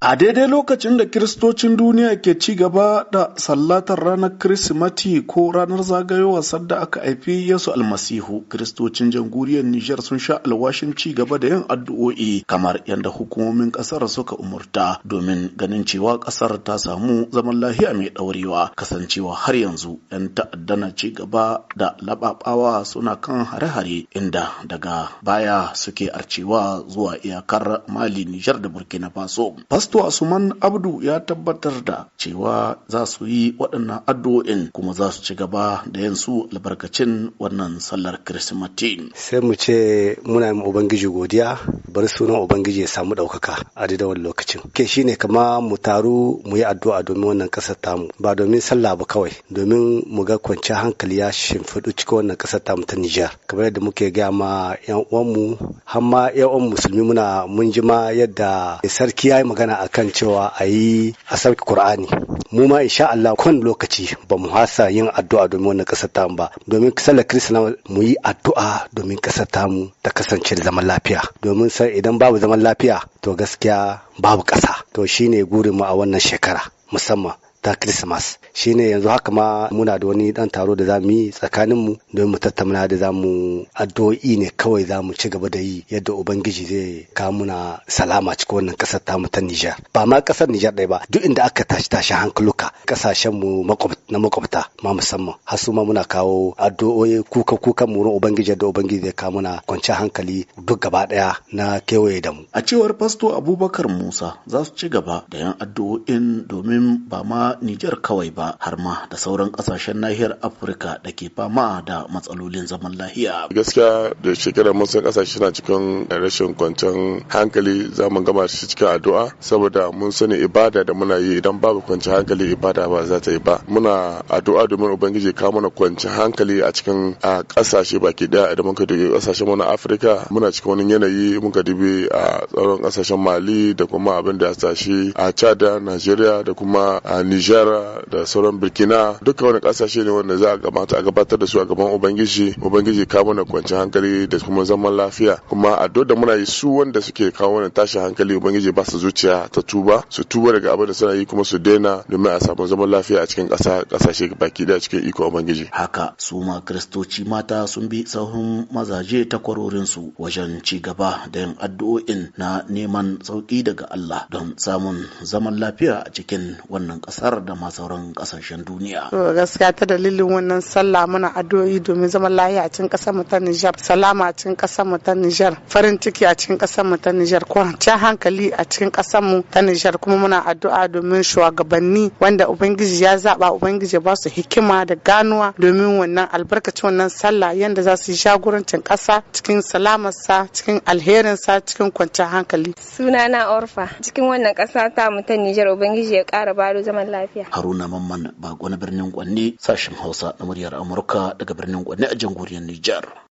A daidai lokacin da Kiristocin duniya ke ci gaba da sallatar ranar Kirsimeti ko ranar zagayowar sadda aka haifi Yesu Almasihu, Kiristocin jamhuriyar Nijar sun sha alwashin ci gaba da yin addu'o'i kamar yadda hukumomin kasar suka umurta domin ganin cewa kasar ta samu zaman lafiya mai ɗaurewa, kasancewa har yanzu 'yan ta'adda na ci gaba da laɓaɓawa suna kan hare-hare inda daga baya suke arcewa zuwa iyakar Mali, Nijar da Burkina Faso. Pasto Asuman Abdu ya tabbatar da cewa za su yi waɗannan addu'o'in kuma za su ci gaba da yin su albarkacin wannan sallar Kirsimeti. Sai mu ce muna yi Ubangiji godiya, bari sunan Ubangiji ya samu ɗaukaka a daidai wani lokacin. Ke shi ne kama mu taru mu yi addu'a domin wannan ƙasar tamu, ba domin sallah ba kawai, domin mu ga kwanciyar hankali ya shimfiɗu cikin wannan ƙasar tamu ta Nijar. Kamar yadda muke gaya ma 'yan uwanmu, har ma 'yan uwan musulmi muna mun ji ma yadda sarki ya yi magana akan cewa a yi a sauke Kur'ani. Mu ma insha Allah kwan lokaci ba mu hasa yin addu'a domin wannan ƙasar tamu ba, domin sallar Kirista mu yi addu'a domin ƙasar tamu ta kasance da zaman lafiya, domin sai idan babu zaman lafiya to gaskiya babu ƙasa. To shine gurin mu a wannan shekara musamman ta Christmas. Shine yanzu haka ma muna da wani dan taro da zamu yi tsakaninmu don mu tattauna da zamu addu'o'i ne kawai zamu ci gaba da yi yadda Ubangiji zai kawo muna salama cikin wannan kasar tamu ta Niger. Ba ma kasar Niger ɗaya ba, duk inda aka tashi tashi hankaluka kasashen mu na makwabta ma musamman har su ma muna kawo addu'o'i kuka kukan mu wurin Ubangiji yadda Ubangiji zai kawo muna kwanciyar hankali duk gaba ɗaya na kewaye da mu. A cewar Pasto Abubakar Musa, za su ci gaba da yan addu'o'in domin ba ma Nijar kawai ba, har ma da sauran kasashen nahiyar Afirka da ke fama da matsalolin zaman lahiya. Gaskiya da shekarar mun san kasashe na cikin rashin kwanciyar hankali, za mu gama shi cikin addu'a saboda mun sani ibada da muna yi idan babu kwanciyar hankali ibada ba za ta yi ba. Muna addu'a domin Ubangiji kawo mana kwanciyar hankali a cikin kasashe baki daya. Idan muka dubi kasashen mu na Afirka muna cikin wani yanayi, muka dubi a tsaron kasashen Mali da kuma abin da ya tashi a Chad, Najeriya da kuma a Nijar da sauran Burkina, duka wani kasashe ne wanda za a gamata a gabatar da su a gaban Ubangiji. Ubangiji kawo mana kwanciyar hankali da kuma zaman lafiya, kuma a da muna yi su wanda suke kawo mana tashin hankali, Ubangiji ba su zuciya ta tuba, su tuba daga abin da suna yi kuma su daina domin a samu zaman lafiya a cikin ƙasa ƙasashe baki daya cikin iko Ubangiji. Haka su ma Kiristoci mata sun bi sahun mazaje takwarorin su wajen ci gaba da yin addu'o'in na neman sauki daga Allah don samun zaman lafiya a cikin wannan ƙasar da ma sauran kasashen duniya. To gaskiya ta dalilin wannan sallah muna addu'o'i domin zaman lafiya a cikin kasar mu ta Nijar, salama a cikin kasar mu ta Nijar, farin ciki a cikin kasar mu ta Nijar, kwanciyar hankali a cikin kasar mu ta Nijar, kuma muna addu'a domin shugabanni wanda Ubangiji ya zaba, Ubangiji ba su hikima da ganuwa domin wannan albarkacin wannan sallah yanda za su yi jagorancin kasa cikin salamarsa, cikin alherinsa, cikin kwanciyar hankali. Sunana Orfa, cikin wannan kasa ta mu ta Nijar Ubangiji ya kara bado zaman lafiya. Haruna Mamman Bako na birnin Kwanne, sashen Hausa na muryar Amurka daga birnin Kwanne a jamhuriyar Nijar.